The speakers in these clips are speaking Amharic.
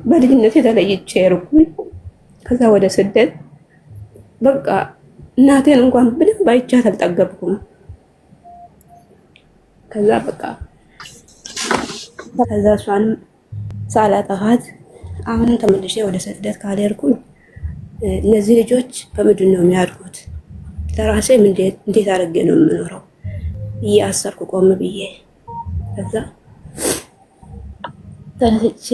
በልጅነት የተለይቼ ሄድኩኝ። ከዛ ወደ ስደት በቃ እናቴን እንኳን ምንም አይቻት አልጠገብኩም። ከዛ በቃ ከዛ እሷንም ሳላጠፋት አሁንም ተመልሼ ወደ ስደት ካልሄድኩኝ እነዚህ ልጆች በምንድን ነው የሚያድጉት? ለራሴም እንዴት አድርጌ ነው የምኖረው ብዬ አሰብኩ ቆም ብዬ። ከዛ ተነስቼ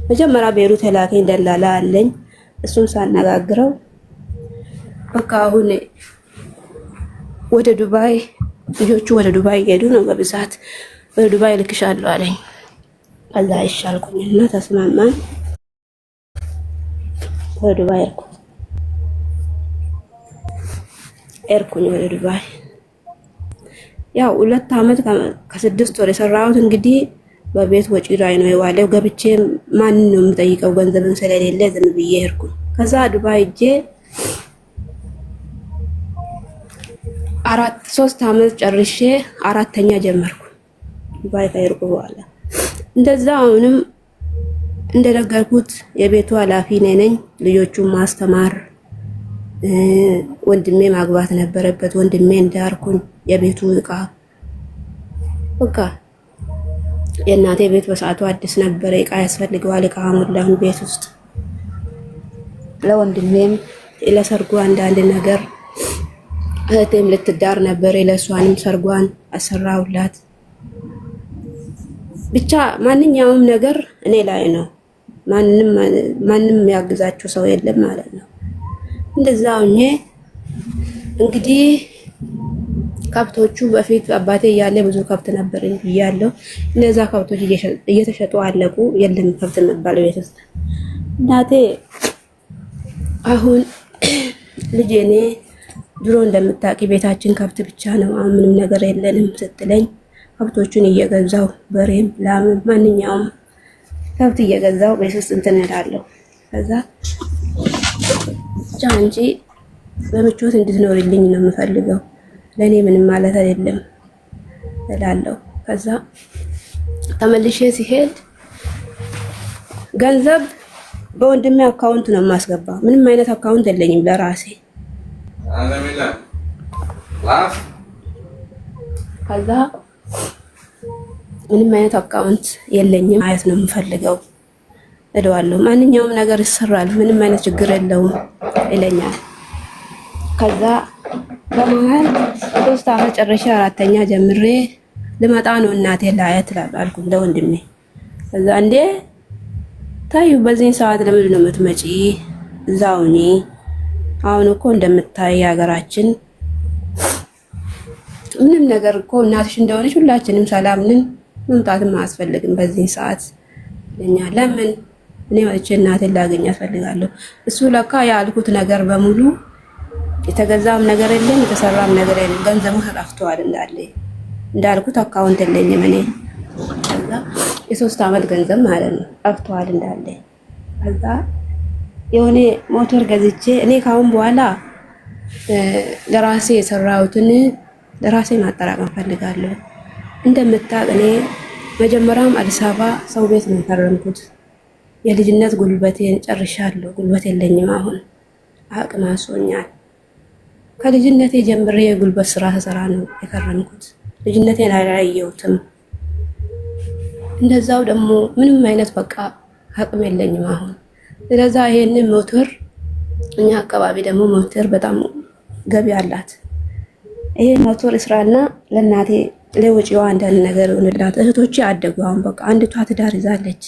መጀመሪያ ቤሩት የላከኝ ደላላ አለኝ። እሱን ሳነጋግረው በቃ አሁን ወደ ዱባይ ልጆቹ ወደ ዱባይ እየሄዱ ነው በብዛት፣ ወደ ዱባይ እልክሻለሁ አለኝ። ከዛ ይሻልኩኝና ተስማማን። ወደ ዱባይ ሄድኩኝ ወደ ዱባይ። ያው 2 አመት ከ6 ወር የሰራሁት እንግዲህ በቤት ወጪ ላይ ነው የዋለው። ገብቼ ማንን ነው የምጠይቀው? ገንዘብም ስለሌለ ዝም ብዬ ሄድኩኝ። ከዛ ዱባይ ሄጄ 4 3 አመት ጨርሼ አራተኛ ጀመርኩ። ዱባይ ከሄድኩ በኋላ እንደዛ አሁንም እንደነገርኩት የቤቱ ኃላፊ እኔ ነኝ። ልጆቹን ማስተማር፣ ወንድሜ ማግባት ነበረበት። ወንድሜ እንዳርኩኝ የቤቱ እቃ በቃ የእናቴ ቤት በሰዓቱ አዲስ ነበረ። እቃ ያስፈልገዋል። እቃ ሞላሁን ቤት ውስጥ ለወንድሜም ለሰርጉ አንዳንድ ነገር፣ እህቴም ልትዳር ነበር። ለእሷንም ሰርጓን አሰራሁላት። ብቻ ማንኛውም ነገር እኔ ላይ ነው። ማንም ማንም የሚያግዛቸው ሰው የለም ማለት ነው። እንደዛ ሆኜ እንግዲህ ከብቶቹ በፊት አባቴ እያለ ብዙ ከብት ነበር ብያለሁ። እነዛ ከብቶች እየተሸጡ አለቁ። የለም ከብት የሚባለው ቤት ውስጥ። እናቴ አሁን ልጄ እኔ ድሮ እንደምታውቂ ቤታችን ከብት ብቻ ነው፣ አሁን ምንም ነገር የለንም ስትለኝ ከብቶቹን እየገዛው በሬም ላምም ማንኛውም ከብት እየገዛው ቤት ውስጥ እንትን እላለሁ። ከዛ ብቻ እንጂ በምቾት እንድትኖርልኝ ነው የምፈልገው፣ ለእኔ ምንም ማለት አይደለም እላለሁ። ከዛ ተመልሼ ሲሄድ ገንዘብ በወንድሜ account ነው የማስገባ። ምንም አይነት account የለኝም ለራሴ። ከዛ ምንም አይነት account የለኝም ማየት ነው የምፈልገው እለዋለሁ። ማንኛውም ነገር ይሰራል፣ ምንም አይነት ችግር የለውም ይለኛል። ከዛ በመሀል 3 አመት ጨርሼ አራተኛ ጀምሬ ልመጣ ነው እናቴ ላያት አልኩ ለወንድሜ። ከዛ እንዴ ታዩ በዚህን ሰዓት ለምንድን ነው የምትመጪ? እዛው እኔ አሁን እኮ እንደምታይ ሀገራችን ምንም ነገር እኮ እናትሽ እንደሆነች ሁላችንም ሰላም ነን። መምጣትም አያስፈልግም በዚህን ሰዓት ለኛ። ለምን እኔ መጥቼ እናቴን ላገኝ እፈልጋለሁ። እሱ ለካ ያልኩት ነገር በሙሉ የተገዛም ነገር የለም፣ የተሰራም ነገር የለም። ገንዘቡ ተጠፍቷል እንዳለ እንዳልኩት account የለኝም እኔ። ከዛ የ3 አመት ገንዘብ ማለት ነው ጠፍቷል እንዳለ። ከዛ የሆነ ሞተር ገዝቼ እኔ ካሁን በኋላ ለራሴ የሰራሁትን ለራሴ ማጠራቀም ፈልጋለሁ። እንደምታውቅ እኔ መጀመሪያም አዲስ አበባ ሰው ቤት ነው የከረምኩት። የልጅነት ጉልበቴን ጨርሻለሁ። ጉልበት የለኝም አሁን፣ አቅም አንሶኛል። ከልጅነቴ ጀምሬ የጉልበት ስራ ስሰራ ነው የከረምኩት። ልጅነቴን አላየሁትም። እንደዛው ደግሞ ምንም አይነት በቃ አቅም የለኝም አሁን። ስለዛ ይሄንን ሞተር፣ እኛ አካባቢ ደግሞ ሞተር በጣም ገቢ አላት። ይሄ ሞተር እስራና ለእናቴ ለወጪዋ አንዳንድ ነገር ይሆንላት። እህቶቼ አደጉ። አሁን በቃ አንዲቷ ትዳር ይዛለች፣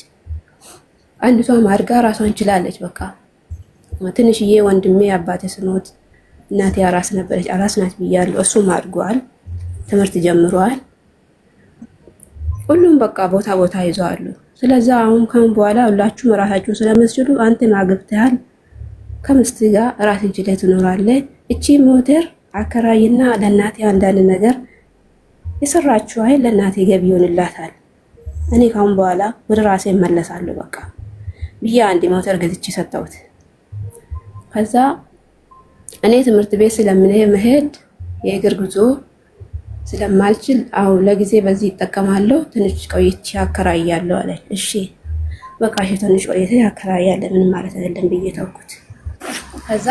አንዲቷም አድጋ ራሷን ችላለች። በቃ ትንሽዬ ወንድሜ አባቴ ስሞት እናቴ አራስ ነበረች፣ አራስ ናት ብያለሁ። እሱም አድጓል፣ ትምህርት ጀምሯል። ሁሉም በቃ ቦታ ቦታ ይዘዋሉ። ስለዛ አሁን ካሁን በኋላ ሁላችሁም ራሳችሁን ስለምትችሉ አንተም አግብተሃል፣ ከምስት ጋር ራስን ችለህ ትኖራለህ። እቺ ሞተር አከራይና ለእናቴ አንዳንድ ነገር የሰራችሁ አይደል ለእናቴ ገቢ ይሆንላታል። እኔ ካሁን በኋላ ወደ ራሴ እመለሳለሁ በቃ ብዬ አንድ ሞተር ገዝቼ ሰጠሁት። ከዛ እኔ ትምህርት ቤት ስለምሄድ የእግር ጉዞ ስለማልችል አሁን ለጊዜ በዚህ ይጠቀማለሁ፣ ትንሽ ቆይቼ አከራያለሁ አለኝ። እሺ በቃ እሺ ትንሽ ቆይተህ ያከራያለ ምንም ማለት አይደለም ብዬ ተውኩት። ከዛ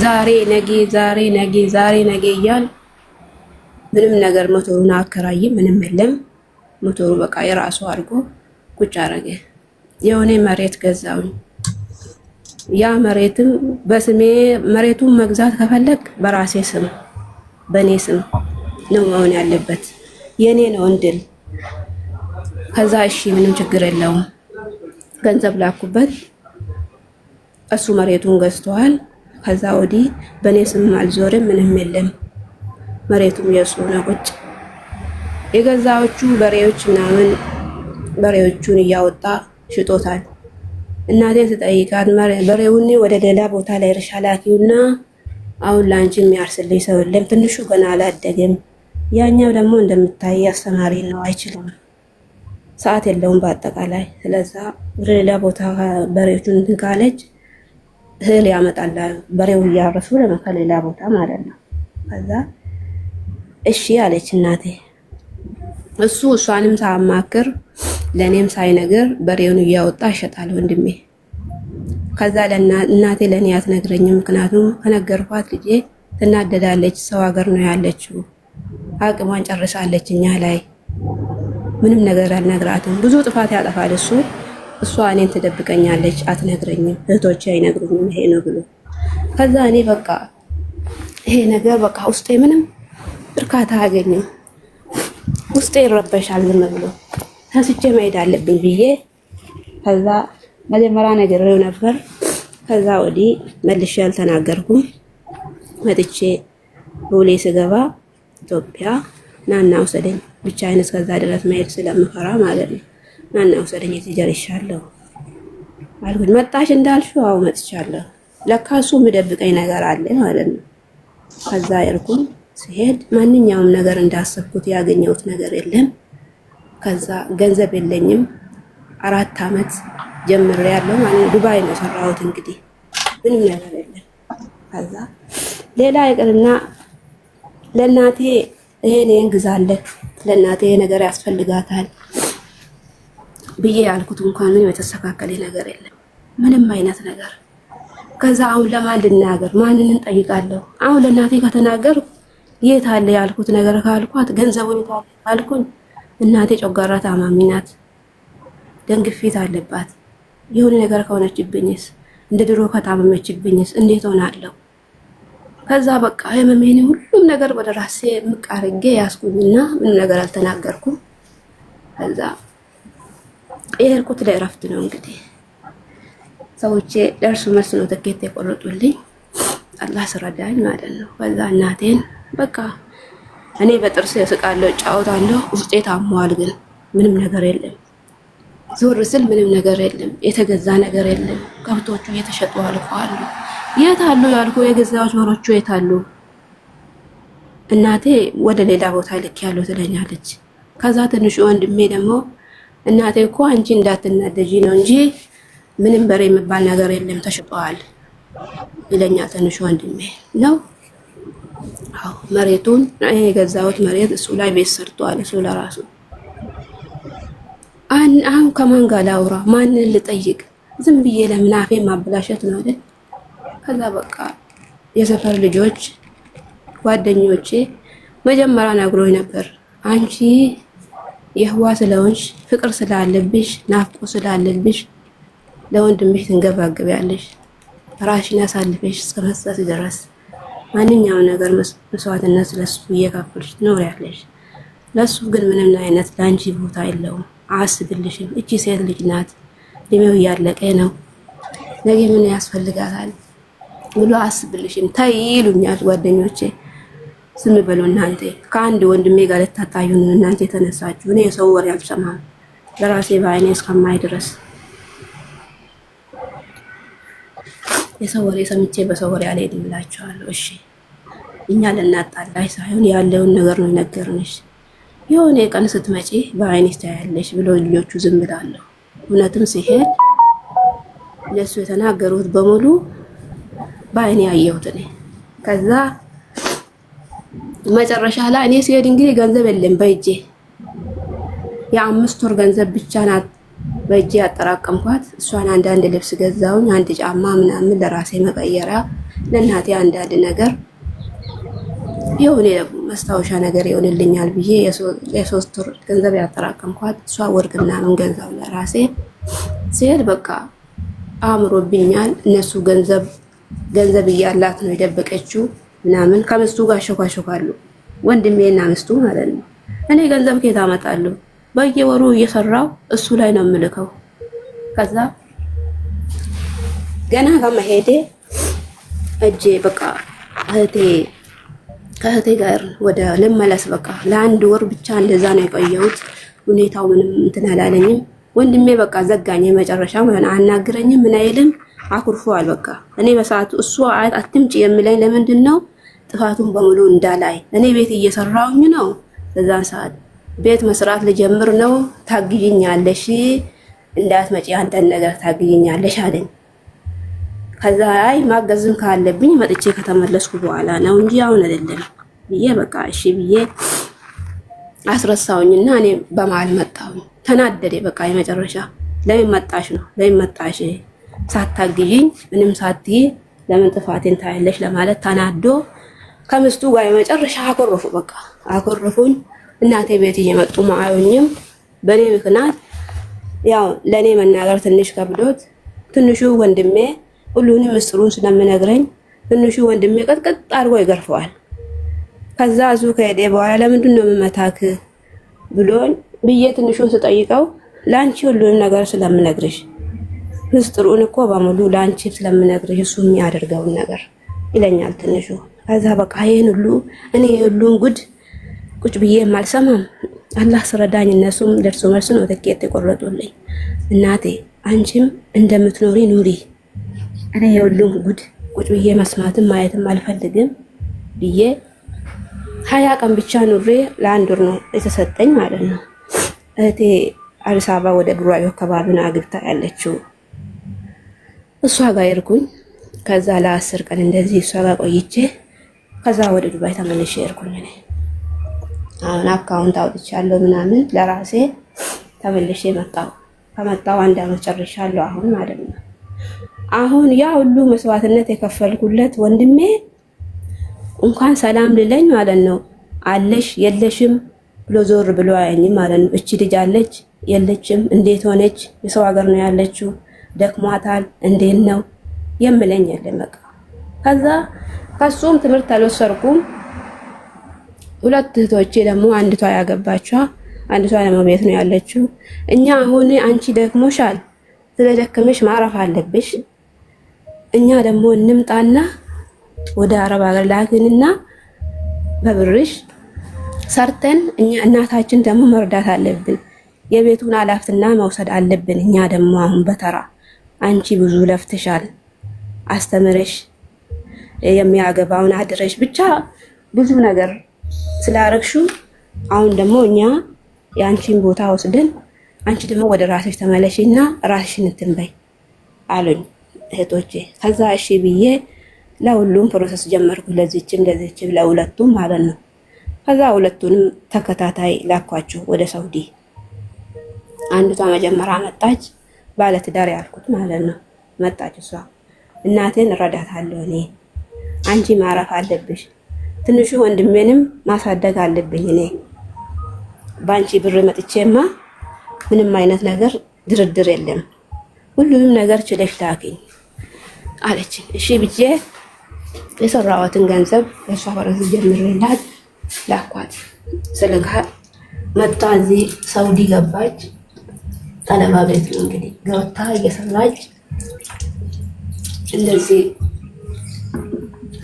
ዛሬ ነገ ዛሬ ነገ ዛሬ ነገ እያል ምንም ነገር ሞተሩን አከራይም ምንም የለም። ሞተሩ በቃ የራሱ አድርጎ ቁጭ አረገ። የሆነ መሬት ገዛውኝ። ያ መሬትም በስሜ መሬቱን መግዛት ከፈለግ በራሴ ስም በእኔ ስም ነው መሆን ያለበት፣ የኔ ነው እንድል። ከዛ እሺ ምንም ችግር የለውም ገንዘብ ላኩበት። እሱ መሬቱን ገዝተዋል። ከዛ ወዲህ በእኔ ስም አልዞርም፣ ምንም የለም። መሬቱም የእሱ ነው። ቁጭ የገዛዎቹ በሬዎች ምናምን በሬዎቹን እያወጣ ሽጦታል። እናቴን ስጠይቃት በሬውን ወደ ሌላ ቦታ ላይ እርሻ ላኪውና አሁን ለአንቺ የሚያርስልኝ ሰው የለም፣ ትንሹ ገና አላደገም፣ ያኛው ደግሞ እንደምታይ አስተማሪ ነው፣ አይችልም፣ ሰዓት የለውም በአጠቃላይ። ስለዛ ወደ ሌላ ቦታ በሬዎቹን እንትን ካለች እህል ያመጣል፣ በሬው እያረሱ ከሌላ ቦታ ማለት ነው። ከዛ እሺ አለች እናቴ። እሱ እሷንም ሳማክር ለእኔም ሳይነግር በሬውን እያወጣ ይሸጣል ወንድሜ። ከዛ እናቴ ለእኔ አትነግረኝም፣ ምክንያቱም ከነገርኳት ልጄ ትናደዳለች። ሰው ሀገር ነው ያለችው፣ አቅሟን ጨርሳለች እኛ ላይ ምንም ነገር አልነግራትም። ብዙ ጥፋት ያጠፋል እሱ። እሷ እኔን ትደብቀኛለች፣ አትነግረኝም፣ እህቶቼ አይነግሩኝም ይሄ ነው ብሎ። ከዛ እኔ በቃ ይሄ ነገር በቃ ውስጤ ምንም እርካታ አያገኝም፣ ውስጤ ይረበሻል። ዝም ብሎ ተስቼ መሄድ አለብኝ ብዬ ከዛ መጀመሪያ ነግሬው ነበር። ከዛ ወዲህ መልሼ አልተናገርኩም። መጥቼ ቦሌ ስገባ ኢትዮጵያ ናና ውሰደኝ፣ ብቻዬን እስከዛ ድረስ መሄድ ስለምፈራ ማለት ነው። ናና ውሰደኝ እዚህ ደርሻለሁ አልኩኝ። መጣሽ እንዳልሽው? አዎ መጥቻለሁ። ለካ እሱ የሚደብቀኝ ነገር አለ ማለት ነው። ከዛ ያልኩኝ ሲሄድ ማንኛውም ነገር እንዳሰብኩት ያገኘሁት ነገር የለም። ከዛ ገንዘብ የለኝም። 4 ዓመት ጀምሬ ያለው ማለት ነው። ዱባይ ነው የሰራሁት። እንግዲህ ምንም ነገር የለም። ከዛ ሌላ ይቅርና ለእናቴ ይሄን ይሄን ግዛለት፣ ለእናቴ ይሄ ነገር ያስፈልጋታል ብዬ ያልኩት እንኳን ምንም የተስተካከለ ነገር የለም፣ ምንም አይነት ነገር። ከዛ አሁን ለማን ልናገር? ማንን እንጠይቃለሁ? አሁን ለእናቴ ከተናገር የት አለ ያልኩት ነገር ካልኳት፣ ገንዘቡን የት አለ ካልኩኝ፣ እናቴ ጨጓራ ታማሚ ናት፣ ደም ግፊት አለባት። የሆነ ነገር ከሆነችብኝስ፣ እንደ ድሮ ከታመመችብኝስ እንዴት ሆናለሁ? ከዛ በቃ ህመሜን ሁሉም ነገር ወደ ራሴ ምቃርጌ ያስኩኝና ምንም ነገር አልተናገርኩም። ከዛ የሄድኩት ለእረፍት ነው እንግዲህ። ሰዎቼ ደርሶ መልስ ነው ትኬት የቆረጡልኝ። አላህ ስረዳኝ ማለት ነው። ከዛ እናቴን በቃ እኔ በጥርስ እስቃለሁ፣ እጫወታለሁ። ውስጤ ታሟል፣ ግን ምንም ነገር የለም። ዞር ስል ምንም ነገር የለም፣ የተገዛ ነገር የለም። ከብቶቹ እየተሸጡ አልቀዋል። የት አሉ ያልኩ የገዛዎች በሮቹ የት አሉ? እናቴ ወደ ሌላ ቦታ ልክ ያለው ትለኛለች። ከዛ ትንሹ ወንድሜ ደግሞ እናቴ እኮ አንቺ እንዳትናደጂ ነው እንጂ ምንም በሬ የሚባል ነገር የለም ተሽጠዋል ይለኛል። ትንሹ ወንድሜ ነው። አዎ መሬቱን ይሄ የገዛሁት መሬት እሱ ላይ ቤት ሰርቷል እሱ ለራሱ። አሁን ከማን ጋር ላውራ? ማንን ልጠይቅ? ዝም ብዬ ለምን አፌን ማበላሸት ነው አይደል? ከዛ በቃ የሰፈር ልጆች ጓደኞቼ መጀመሪያ ነግሮኝ ነበር። አንቺ የህዋ ስለሆንሽ ፍቅር ስላለብሽ ናፍቆ ስላለብሽ ለወንድምሽ ትንገባገቢያለሽ። ራስሽን አሳልፈሽ እስከ መስጠት ድረስ ማንኛውም ነገር መስዋዕትነት ለሱ እየከፈልሽ ትኖሪያለሽ። ለሱ ግን ምንም አይነት ለአንቺ ቦታ የለውም፣ አያስብልሽም። እቺ ሴት ልጅ ናት፣ እድሜው እያለቀ ነው፣ ነገ ምን ያስፈልጋታል ብሎ አያስብልሽም። ተይ ይሉኛል ጓደኞቼ። ዝም በሉ እናንተ፣ ከአንድ ወንድሜ ጋር ልታጣዩ ነው እናንተ የተነሳችሁ። እኔ የሰው ወሬ አልሰማም ለራሴ በአይኔ እስከማይ ድረስ የሰው ወሬ ሰምቼ በሰው ወሬ አልሄድም እላቸዋለሁ። እሺ እኛ ልናጣላሽ ሳይሆን ያለውን ነገር ነው የነገርንሽ። የሆነ ቀን ስትመጪ በአይንሽ ታያለሽ ብሎ ልጆቹ ዝም እላለሁ። እውነትም ሲሄድ እነሱ የተናገሩት በሙሉ በአይኔ ያየሁት እኔ። ከዛ መጨረሻ ላይ እኔ ሲሄድ እንግዲህ ገንዘብ የለም በእጄ፣ የ5 ወር ገንዘብ ብቻ ናት በእጄ ያጠራቀምኳት እሷን አንዳንድ ልብስ ገዛውኝ፣ አንድ ጫማ ምናምን ለራሴ መቀየሪያ፣ ለእናቴ አንዳንድ ነገር የሆነ መስታወሻ ነገር ይሆንልኛል ብዬ የ3 ወር ገንዘብ ያጠራቀምኳት እሷ ወርቅ ምናምን ገዛው ለራሴ። ሲሄድ በቃ አእምሮብኛል። እነሱ ገንዘብ ገንዘብ እያላት ነው የደበቀችው ምናምን ከምስቱ ጋር ሸኳሸኳሉ፣ ወንድሜና ምስቱ ማለት ነው። እኔ ገንዘብ ከየት አመጣለሁ? በየወሩ እየሰራው እሱ ላይ ነው የምልከው። ከዛ ገና ከመሄዴ እጄ በቃ እህቴ ከእህቴ ጋር ወደ ልመለስ በቃ ለአንድ ወር ብቻ እንደዛ ነው የቆየሁት። ሁኔታው ምንም እንትን አላለኝም። ወንድሜ በቃ ዘጋኝ። የመጨረሻ ማለት አናግረኝም፣ ምን አይልም፣ አኩርፎዋል። በቃ እኔ በሰዓቱ እሱ አትምጪ የሚለኝ ለምንድን ነው? ጥፋቱን በሙሉ እንዳላይ እኔ ቤት እየሰራሁኝ ነው። በዛን ሰዓት ቤት መስራት ልጀምር ነው። ታግዥኛለሽ፣ እንዳትመጪ አንተን ነገር ታግዥኛለሽ አለኝ። ከዛ አይ ማገዝም ካለብኝ መጥቼ ከተመለስኩ በኋላ ነው እንጂ አሁን አይደለም ብዬ በቃ እሺ ብዬ አስረሳውኝና እኔ በመሀል መጣሁኝ። ተናደደ። በቃ የመጨረሻ ለምን መጣሽ ነው፣ ለምን መጣሽ ሳታግዥኝ ምንም ሳትይ ለምን ጥፋቴን ታያለሽ ለማለት ተናዶ ከምስቱ ጋር የመጨረሻ አኮረፉ። በቃ አኮረፉኝ። እናቴ ቤት እየመጡ ማአዩኝም በእኔ ምክንያት። ያው ለእኔ መናገር ትንሽ ከብዶት ትንሹ ወንድሜ ሁሉንም ምስጢሩን ስለምነግረኝ ትንሹ ወንድሜ ቀጥቀጥ አድርጎ ይገርፈዋል። ከዛ እሱ ከሄደ በኋላ ለምንድን ነው የምመታክ ብሎኝ ብዬ ትንሹን ስጠይቀው ለአንቺ ሁሉንም ነገር ስለምነግርሽ፣ ምስጢሩን እኮ በሙሉ ለአንቺ ስለምነግርሽ እሱ የሚያደርገውን ነገር ይለኛል ትንሹ። ከዛ በቃ ይህን ሁሉ እኔ ሁሉን ጉድ ቁጭ ብዬ አልሰማም። አላህ ስረዳኝ፣ እነሱም ደርሶ መልስ ነው ትኬት የቆረጡልኝ። እናቴ አንቺም እንደምትኖሪ ኑሪ፣ እኔ የሁሉም ጉድ ቁጭ ብዬ መስማትም ማየትም አልፈልግም ብዬ 20 ቀን ብቻ ኑሬ ለአንድ ወር ነው የተሰጠኝ ማለት ነው። እህቴ አዲስ አበባ ወደ ቡራዮ አካባቢ ነው አግብታ ያለችው። እሷ ጋር ሄድኩኝ። ከዛ ለ10 ቀን እንደዚህ እሷ ጋር ቆይቼ ከዛ ወደ ዱባይ ተመልሼ ሄድኩኝ። እኔ አሁን account አውጥቻለሁ ምናምን ለራሴ ተመልሼ መጣሁ። ከመጣሁ አንድ አመት ጨርሻለሁ አሁን ማለት ነው። አሁን ያ ሁሉ መስዋዕትነት የከፈልኩለት ወንድሜ እንኳን ሰላም ልለኝ ማለት ነው አለሽ የለሽም ብሎ ዞር ብሎ አያኝም ማለት ነው። እቺ ልጅ አለች የለችም፣ እንዴት ሆነች፣ የሰው ሀገር ነው ያለችው፣ ደክሟታል፣ እንዴት ነው የምለኝ የለም። በቃ ከዛ ከሱም ትምህርት አልወሰድኩም። ሁለት እህቶቼ ደግሞ አንዲቷ ያገባቿ አንዲቷ ደግሞ ቤት ነው ያለችው። እኛ አሁን አንቺ ደክሞሻል፣ ስለደከመሽ ማረፍ አለብሽ። እኛ ደግሞ እንምጣና ወደ አረብ ሀገር ላክንና በብርሽ ሰርተን እኛ እናታችን ደግሞ መርዳት አለብን። የቤቱን ኃላፊነት መውሰድ አለብን። እኛ ደግሞ አሁን በተራ አንቺ ብዙ ለፍተሻል፣ አስተምረሽ የሚያገባውን አድረሽ ብቻ ብዙ ነገር ስላረግሹ አሁን ደግሞ እኛ የአንቺን ቦታ ወስደን አንቺ ደግሞ ወደ ራስሽ ተመለሽና ራስሽን እንትን በይ አሉኝ እህቶቼ። ከዛ እሺ ብዬ ለሁሉም process ጀመርኩ፣ ለዚችም ለዚችም ለሁለቱም ማለት ነው። ከዛ ሁለቱንም ተከታታይ ላኳቸው ወደ ሳውዲ። አንዷ መጀመሪያ መጣች፣ ባለትዳር ያልኩት ማለት ነው። መጣች እሷ፣ እናቴን እረዳታለሁ እኔ፣ አንቺ ማረፍ አለብሽ፣ ትንሹ ወንድሜንም ማሳደግ አለብኝ እኔ፣ በአንቺ ብር መጥቼማ ምንም አይነት ነገር ድርድር የለም፣ ሁሉንም ነገር ችለሽ ላኪኝ አለችኝ። እሺ ብዬ የሰራዋትን ገንዘብ ለእሷ process ጀምሬላት ላኳት። ስልካ መጣ እዚህ ሳውዲ ገባች። ጠለባ ቤት ነው እንግዲህ ገብታ እየሰራች እንደዚህ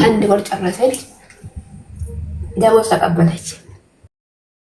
አንድ ወር ጨረሰች። ደሞዝ ተቀበለች።